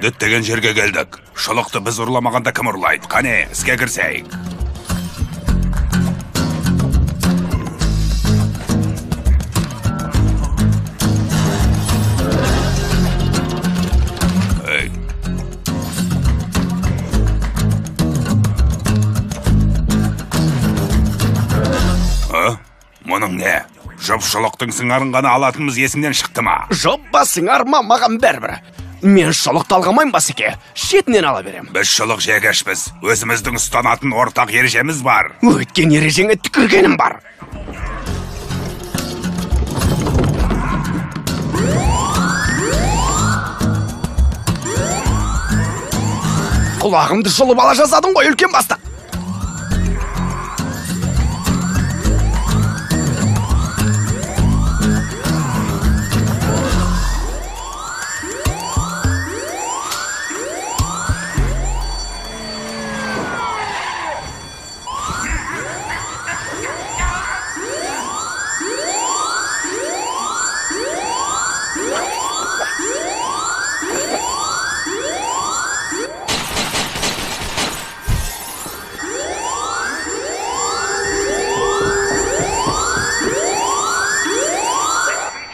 Діттеген жерге келдік. Шұлықты біз ұрламағанда кім ұрлайды? Қане, іске кірісейік. Ей. А? Мұның не? Жұп шұлықтың сыңарын ғана алатынымыз есіңнен шықты ма? Жұп па, сыңар ма, маған бәрібір. Мен шұлықты алғамайын, басеке, шетінен ала берем. Біз шұлық жегішпіз. Өзіміздің ұстанатын ортақ ережеміз бар. Өткен ережеңе түкіргенім бар. Құлағымды жұлып ала жазадың ғой, үлкен бастық.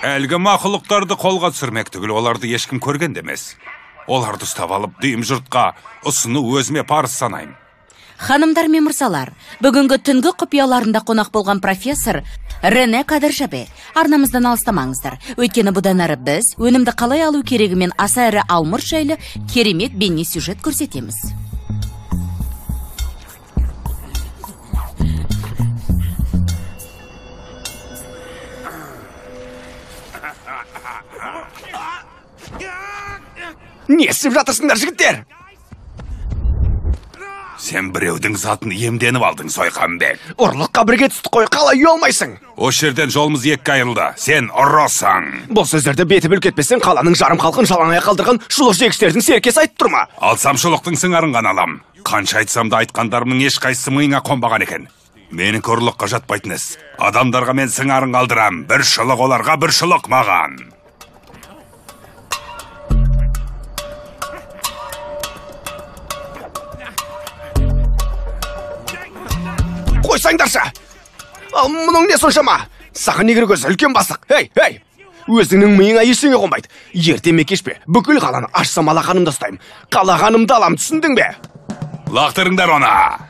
Әлгі мақұлықтарды қолға түсірмек түгіл, оларды ешкім көрген де емес. Оларды ұстап алып, дүйім жұртқа ұсыну өзіме парыз санаймын. Ханымдар мен мырзалар, бүгінгі түнгі құпияларында қонақ болған профессор Рене Кадыржабе. Арнамыздан алыстамаңыздар. Өйткені бұдан әрі біз өнімді қалай алу керегі мен аса ірі алмұрт жайлы керемет бейне сюжет көрсетеміз. Не істеп жатырсыңдар, жігіттер? Сен біреудің затын иемденіп алдың, Сойқанбек. Ұрлыққа бірге түстік қой, қалай ұялмайсың? Осы жерден жолымыз екіге айырылды. Сен ұрысың. Бұл сөздерді беті бүлк етпесең, қаланың жарым халқын жалаңаяқ қалдырған шұлық жегіштердің серкесі айтып тұр ма? Алсам шұлықтың сыңарын ғана алам. Қанша айтсам да айтқандарымның ешқайсысы миыңа қонбаған екен. Менікі ұрлыққа жатпайтын іс. Адамдарға мен сыңарын қалдырам. Бір шұлық оларға, бір шұлық маған. Қойсаңдаршы! Ал мұның не соншама? Саған не керек өзі, үлкен бастық? Ей, ей! Өзіңнің миыңа ештеңе қонбайды. Ерте ме кеш пе, бүкіл қаланы ашсам алақанымда ұстаймын. Қалағанымды алам, түсіндің бе? Лақтырыңдар оны!